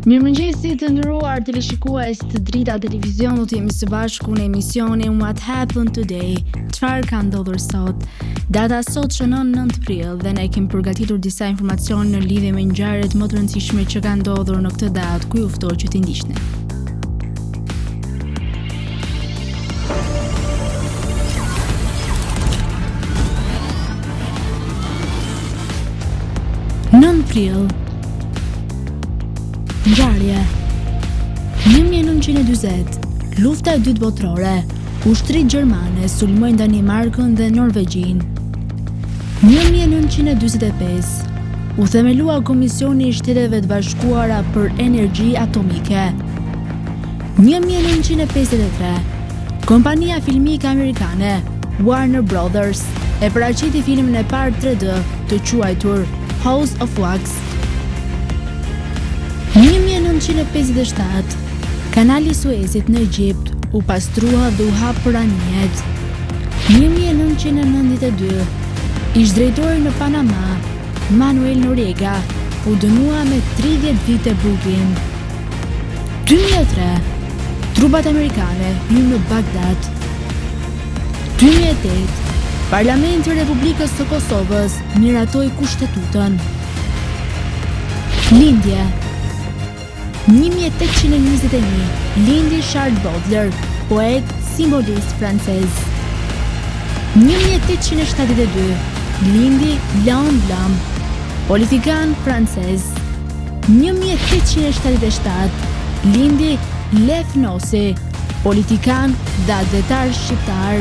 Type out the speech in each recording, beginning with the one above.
Mirëmëngjesi të nderuar teleshikues të Drita Televizionit jemi së bashku në emisionin What Happened Today Çfarë ka ndodhur sot Data sot shënon 9 prill dhe ne kemi përgatitur disa informacione në lidhje me ngjarjet më të rëndësishme që kanë ndodhur në këtë datë ku ju ftoj që t'i ndiqni 9 prill Ngjarje 1940 Lufta e dytë botërore Ushtritë gjermane sulmojnë Danimarkën dhe Norvegjinë 1945 U themelua Komisioni i Shteteve të Bashkuara për Energji Atomike 1953 Kompania filmike amerikane Warner Brothers e paraqiti filmin e parë 3D të quajtur House of Wax. 1957, Kanali i Suezit në Egjipt u pastrua dhe u hap për anijet. 1992, Ish-drejtori në Panama, Manuel Noriega, u dënua me 30 vite burgim. 2003, Trupat amerikane hynë në Bagdad. 2008, Parlamenti i Republikës së Kosovës miratoi Kushtetutën. Lindje 1821, lindi Charles Baudelaire, poet simbolist francez. 1872, lindi Léon Blum, politikan francez. 1877, lindi Lef Nosi, politikan dhe atdhetar shqiptar.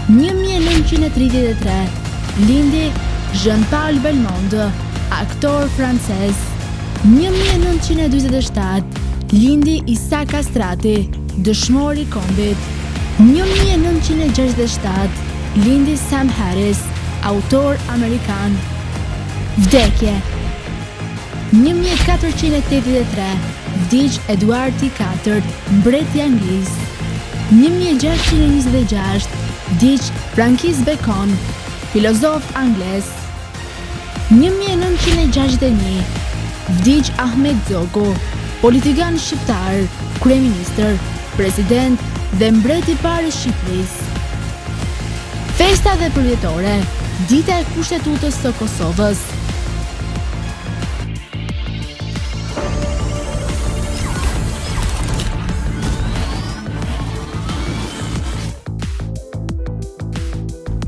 1933, lindi Jean-Paul Belmondo, aktor francez. 1947, lindi Isa Kastrati, dëshmor i kombit. 1967, lindi Sam Harris, autor amerikan. Vdekje 1483, vdiq Eduardi i Katërt, mbret i Anglisë. 1626, vdiq Francis Bacon, filozof anglez. 1961, vdiq Ahmet Zogu, politikan shqiptar, kryeministër, president dhe mbret i parë i Shqipërisë. Festa dhe përvjetore, Dita e Kushtetutës së Kosovës.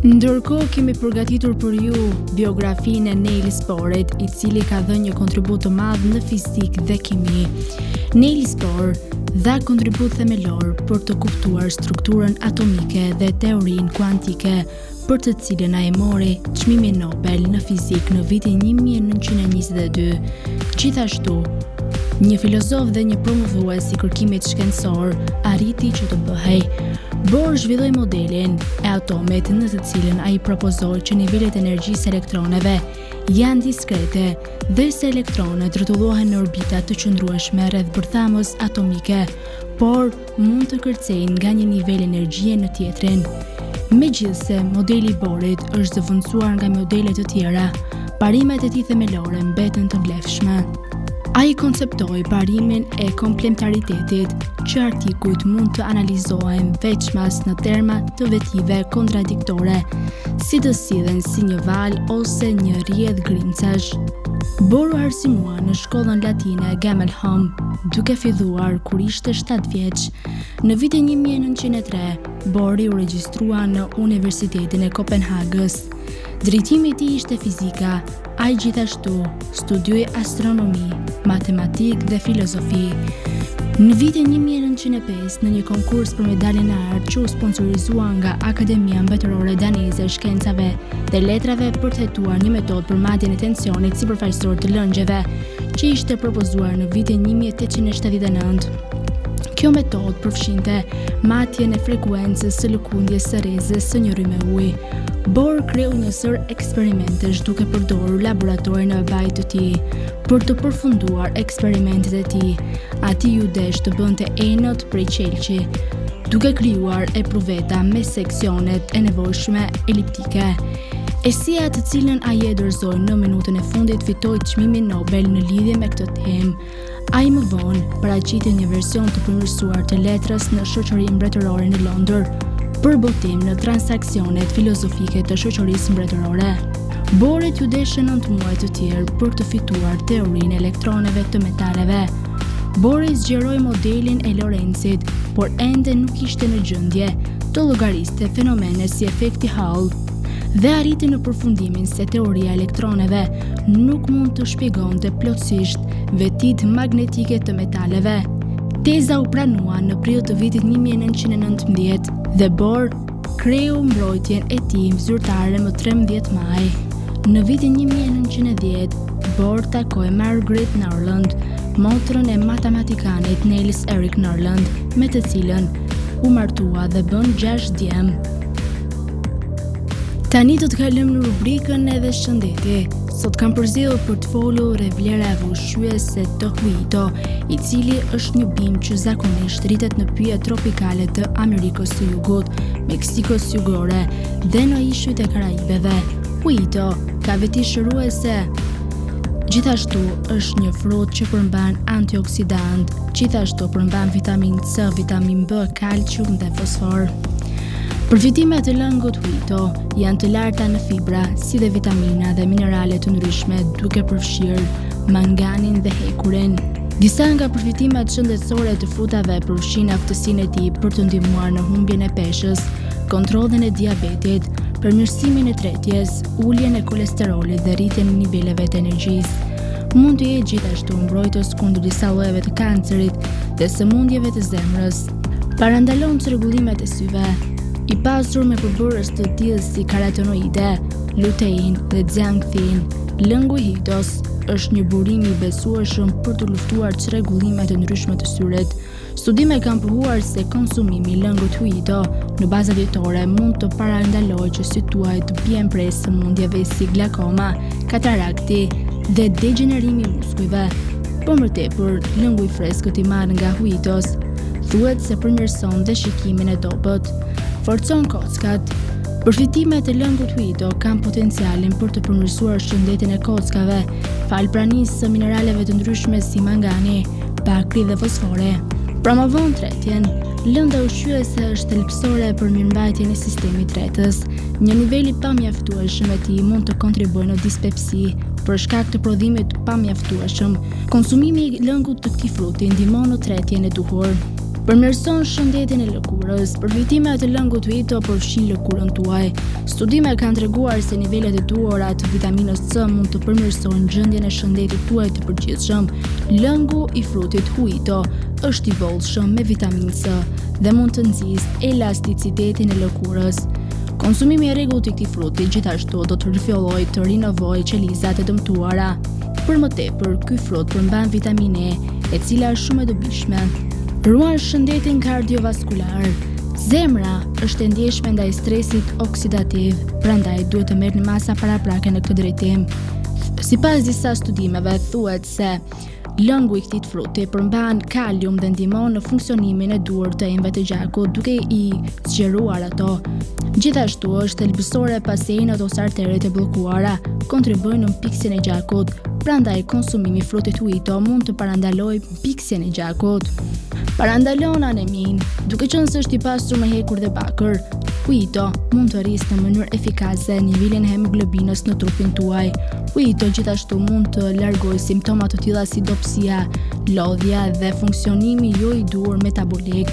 Ndërkohë kemi përgatitur për ju biografinë e Niels Borit, i cili ka dhënë një kontribut të madh në fizikë dhe kimi. Niels Bohr dha kontribut themelor për të kuptuar strukturën atomike dhe teorinë kuantike, për të cilën ai mori çmimin Nobel në fizikë në vitin 1922. Gjithashtu, një filozof dhe një promovues i kërkimit shkencor arriti që të bëhej. Bohr zhvilloi modelin e atomit në të cilën ai propozoi që nivelet e energjisë së elektroneve janë diskrete dhe se elektronet rrotullohen në orbita të qëndrueshme rreth bërthamës atomike, por mund të kërcejnë nga një nivel energjie në tjetrin. Megjithëse modeli i Borit është zëvendësuar nga modele të tjera, parimet e tij themelore mbeten të vlefshme. Ai konceptoi parimin e komplementaritetit, që artikujt mund të analizohen veçmas në terma të vetive kontradiktore, si të sillen si një valë ose një rrjedhë grimcash. Bohr u arsimua në shkollën latine Gammelholm, duke filluar kur ishte 7 vjeç. Në vitin 1903, Bohri u regjistrua në Universitetin e Kopenhagës. Drejtimi i tij ishte fizika. Ai gjithashtu studioi astronomi, matematikë dhe filozofi. Në vitin 1905, në një konkurs për medaljen e artë që u sponsorizua nga Akademia Mbretërore Daneze e Shkencave dhe Letrave për të hetuar një metodë për matjen e tensionit sipërfaqësor të lëngjeve, që ishte propozuar në vitin 1879. Kjo metodë përfshinte matjen e frekuencës së lëkundjes së rrezes së një rryme uji. Bohr kreu një sërë eksperimentesh duke përdorur laboratorin e babait të tij. Për të përfunduar eksperimentet e tij, atij iu desh të bënte enët prej qelqi, duke krijuar epruveta me seksionet e nevojshme eliptike. Eseja të cilën ai e dorëzoi në minutën e fundit fitoi çmimin Nobel në lidhje me këtë temë. Ai më vonë paraqiti një version të përmirësuar të letrës në Shoqërinë Mbretërore në Londër për botim në Transaksionet Filozofike të Shoqërisë Mbretërore. Borit iu deshën 9 muaj të tjerë për të fituar teorinë e elektroneve të metaleve. Bori zgjeroi modelin e Lorencit, por ende nuk ishte në gjendje të llogariste fenomene si efekti Hall dhe arriti në përfundimin se teoria e elektroneve nuk mund të shpjegonte plotësisht vetitë magnetike të metaleve. Teza u pranua në prill të vitit 1919 dhe Bohr kreu mbrojtjen e tij zyrtare më 13 maj. Në vitin 1910, Bohr takoi Margaret Norland, motrën e matematikanit Niels Erik Norland, me të cilën u martua dhe bënë 6 djem. Tani do të kalojmë në rubrikën edhe shëndeti. Sot kam përzgjedhur për të folur rreth vlerave ushqyese të huito, i cili është një bimë që zakonisht rritet në pyjet tropikale të Amerikës së Jugut, Meksikës Jugore dhe në ishujt e Karaibeve. Huito ka veti shëruese. Gjithashtu është një frut që përmban antioksidantë, gjithashtu përmban vitaminë C, vitaminë B, kalcium dhe fosfor. Përfitimet e lëngut huito janë të larta në fibra, si dhe vitamina dhe minerale të ndryshme, duke përfshirë manganin dhe hekurin. Disa nga përfitimet shëndetësore të frutave përfshijnë aftësinë e tij për të ndihmuar në humbjen e peshës, kontrollin e diabetit, përmirësimin e tretjes, uljen e kolesterolit dhe rritjen e niveleve të energjisë. Mund të jetë gjithashtu mbrojtës kundër disa llojeve të kancerit dhe sëmundjeve të zemrës. Parandalon çrregullimet e syve. I pasur me përbërës të tillë si karotenoide, lutein dhe zeakthin, lëngu i huitos është një burim i besueshëm për të luftuar çrregullimet e ndryshme të syrit. Studime kanë pohuar se konsumimi i lëngut huito në baza ditore mund të parandalojë që sytë tuaj të bien pre sëmundjeve si glaukoma, katarakti dhe degjenerimi i muskujve. Për më tepër, lëngu i freskët i marrë nga huitos thuhet se përmirëson dhe shikimin e dobët, forcon kockat. Përfitimet e lëngut huito kanë potencialin për të përmirësuar shëndetin e kockave, falë pranisë së mineraleve të ndryshme si mangani, bakri dhe fosfori. Promovon tretjen. Lënda ushqyese është thelbësore për mirëmbajtjen e sistemit tretës. Një nivel i pamjaftueshëm e tij mund të kontribuojë në dispepsi për shkak të prodhimit të pamjaftueshëm. Konsumimi i lëngut të këtij fruti ndihmon në tretjen e duhur. Përmirëson shëndetin e lëkurës. Përfitimet e lëngut huito përfshijnë lëkurën tuaj. Studime kanë treguar se nivelet e duhura të vitaminës C mund të përmirësojnë gjendjen e shëndetit tuaj të përgjithshëm. Lëngu i frutit huito është i bollshëm me vitaminë C dhe mund të nxisë elasticitetin e lëkurës. Konsumimi i rregullt i këtij fruti gjithashtu do të rifillojë të rinovojë qelizat e dëmtuara. Për më tepër, ky frut përmban vitaminë E, e cila është shumë e dobishme. Ruan shëndetin kardiovaskular. Zemra është e ndjeshme ndaj stresit oksidativ, prandaj duhet të merrni masa paraprake në këtë drejtim. Sipas disa studimeve, thuhet se lëngu i këtij fruti përmban kalium dhe ndihmon në funksionimin e duhur të enëve të gjakut duke i zgjeruar ato. Gjithashtu është thelbësore pasi enët ose arteret e bllokuara kontribuojnë në mpiksjen e gjakut, prandaj konsumimi i frutit huito mund të parandalojë mpiksjen e gjakut. Parandalon aneminë, duke qenë se është i pasur me hekur dhe bakër. Huito mund të rrisë në mënyrë efikase nivelin e hemoglobinës në trupin tuaj. Huito gjithashtu mund të largojë simptoma të tilla si dobësia, lodhja dhe funksionimi jo i duhur metabolik.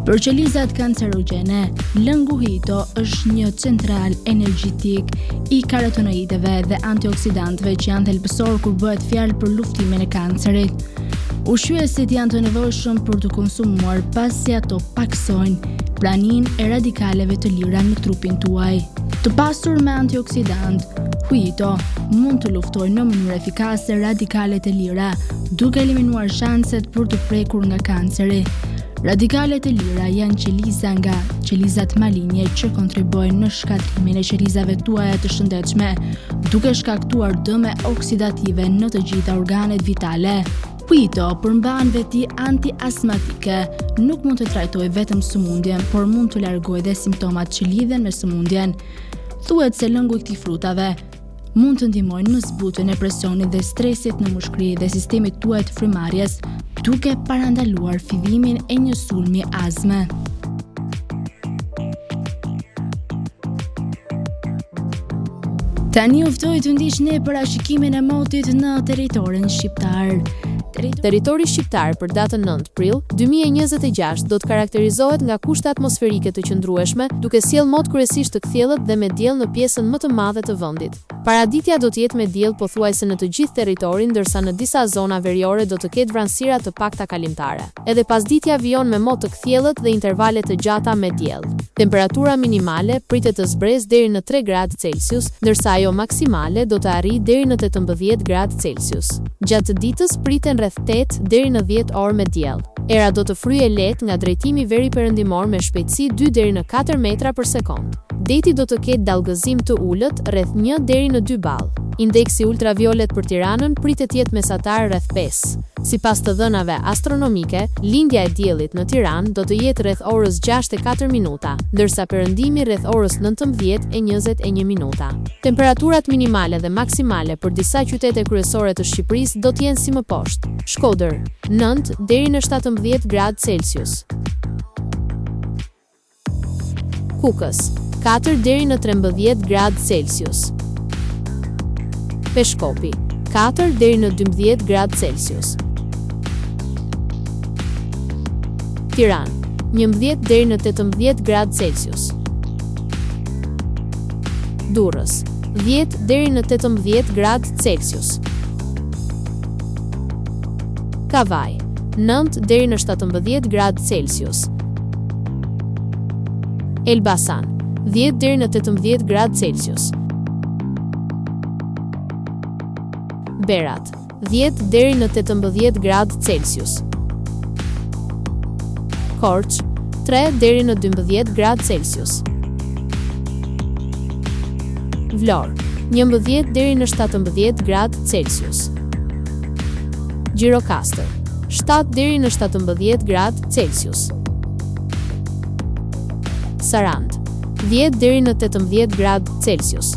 Për qelizat kancerogjene, lëngu huito është një central energjetik i karotenoideve dhe antioksidantëve që janë thelbësorë kur bëhet fjalë për luftimin e kancerit. Ushqyesit janë të nevojshëm për t'u konsumuar pasi ato pakësojnë praninë e radikaleve të lira në trupin tuaj. Të pasur me antioksidantë, huito mund të luftojë në mënyrë efikase radikalet e lira, duke eliminuar shanset për t'u prekur nga kanceri. Radikalet e lira janë qeliza nga qelizat malinje që kontribuojnë në shkatërrimin e qelizave tuaja të shëndetshme, duke shkaktuar dëme oksidative në të gjitha organet vitale. Huito përmban veti antiastmatike, nuk mund të trajtojë vetëm sëmundjen, por mund të largojë dhe simptomat që lidhen me sëmundjen. Thuhet se lëngu i këtij frutave. mund të ndihmojnë në zbutjen e presionit dhe stresit në mushkëri dhe sistemit tuaj të frymëmarrjes, duke parandaluar fillimin e një sulmi azme. Tani ju ftoj të ndiqni parashikimin e motit në territorin shqiptar. Territori shqiptar për datën 9 prill 2026 do të karakterizohet nga kushte atmosferike të qëndrueshme, duke sjellë mot kryesisht të kthjellët dhe me diell në pjesën më të madhe të vendit. Paraditja do të jetë me diell pothuajse në të gjithë territorin ndërsa në disa zona veriore do të ketë vranësira të pakta kalimtare. Edhe pasditja vijon me mot të kthjellët dhe intervale të gjata me diell. Temperatura minimale pritet të zbresë deri në 3 gradë Celsius, ndërsa ajo maksimale do të arrijë deri në 18 gradë Celsius. Gjatë ditës priten rreth 8 deri në 10 orë me diell. Era do të fryjë lehtë nga drejtimi veriperëndimor me shpejtësi 2 deri në 4 metra për sekondë. Deti do të ketë dallgëzim të ulët, rreth një deri në dy ballë. Indeksi ultraviolet për Tiranën pritet të jetë mesatar rreth pesë. Sipas të dhënave astronomike, lindja e diellit në Tiranë do të jetë rreth orës 6 e 4 minuta, ndërsa perëndimi rreth orës 19 e 21 minuta. Temperaturat minimale dhe maksimale për disa qytete kryesore të Shqipërisë do të jenë si më poshtë. Shkodër, 9 deri në 17 gradë Celsius. Kukës, 4 deri në 13 gradë Celsius. Peshkopi, 4 deri në 12 gradë Celsius. Tiranë, 11 deri në 18 gradë Celsius. Durrës, 10 deri në 18 gradë Celsius. Kavajë, 9 deri në 17 gradë Celsius. Elbasan, 10 deri në 18 gradë Celsius. Berat, 10 deri në 18 gradë Celsius. Korçë, 3 deri në 12 gradë Celsius. Vlorë, 11 deri në 17 gradë Celsius. Gjirokastër, 7 deri në 17 gradë Celsius. Sarandë, 10 deri në 18 gradë Celsius.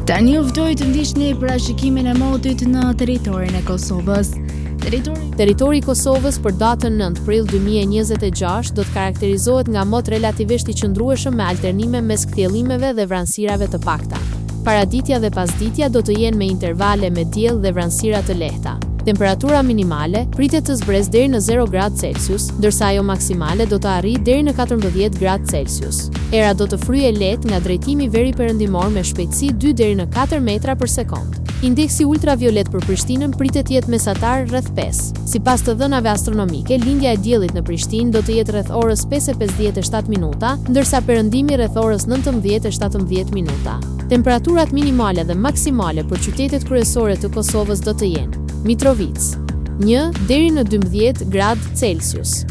Tani ju ftoj të ndiqni parashikimin e motit në territorin e Kosovës. Territori Territori i Kosovës për datën 9 prill 2026 do të karakterizohet nga mot relativisht i qëndrueshëm me alternime mes kthjellimeve dhe vranësirave të pakta. Paraditja dhe pasditja do të jenë me intervale me diell dhe vranësira të lehta. Temperatura minimale pritet të zbresë deri në 0 gradë Celsius, ndërsa ajo maksimale do të arrijë deri në 14 gradë Celsius. Era do të fryjë lehtë nga drejtimi veriperëndimor me shpejtësi 2 deri në 4 metra për sekond. Indeksi ultraviolet për Prishtinën pritet të jetë mesatar rreth 5. Sipas të dhënave astronomike, lindja e diellit në Prishtinë do të jetë rreth orës 5:57 minuta, ndërsa perëndimi rreth orës 19:17 minuta. Temperaturat minimale dhe maksimale për qytetet kryesore të Kosovës do të jenë: Mitrovicë, 1 deri në 12 gradë Celsius.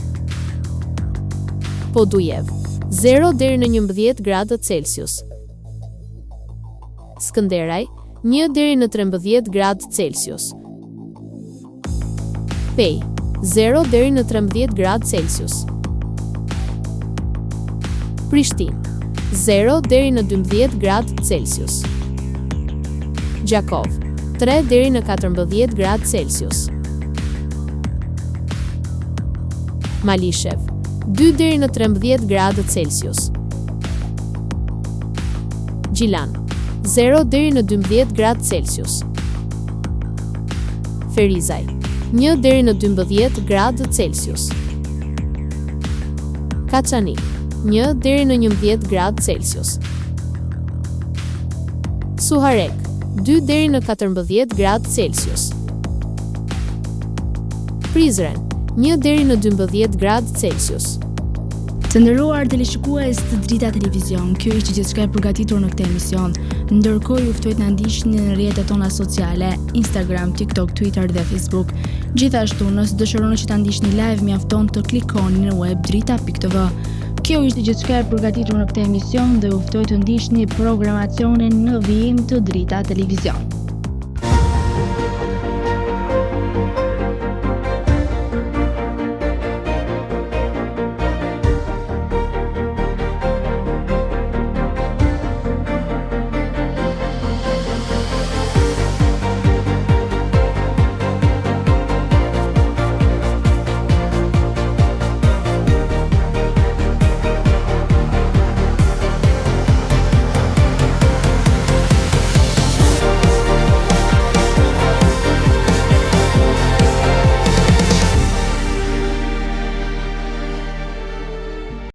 Podujevë, 0 deri në 11 gradë Celsius. Skënderaj, 1 deri në 13 gradë Celsius. Pejë, 0 deri në 13 gradë Celsius. Prishtinë, 0 deri në 12 gradë Celsius. Gjakovë, 3 deri në 14 gradë Celsius. Malishevë, 2 deri në 13 gradë Celsius. Gjilan, 0 deri në 12 gradë Celsius. Ferizaj, 1 deri në 12 gradë Celsius. Kaçanik, 1 deri në 11 gradë Celsius. Suharekë, 2 deri në 14 gradë Celsius. Prizren, 1 deri në 12 gradë Celsius. Të nderuar teleshikues të Drita Televizion, kjo ishte gjithçka e përgatitur në këtë emision. Ndërkohë ju ftoj të na ndiqni në rrjetet tona sociale, Instagram, TikTok, Twitter dhe Facebook. Gjithashtu, nëse dëshironi që ta ndiqni live, mjafton të klikoni në web drita.tv. Kjo ishte gjithçka e përgatitur në këtë emision dhe ju ftoj të ndiqni programacionin në vijim të Drita Televizion.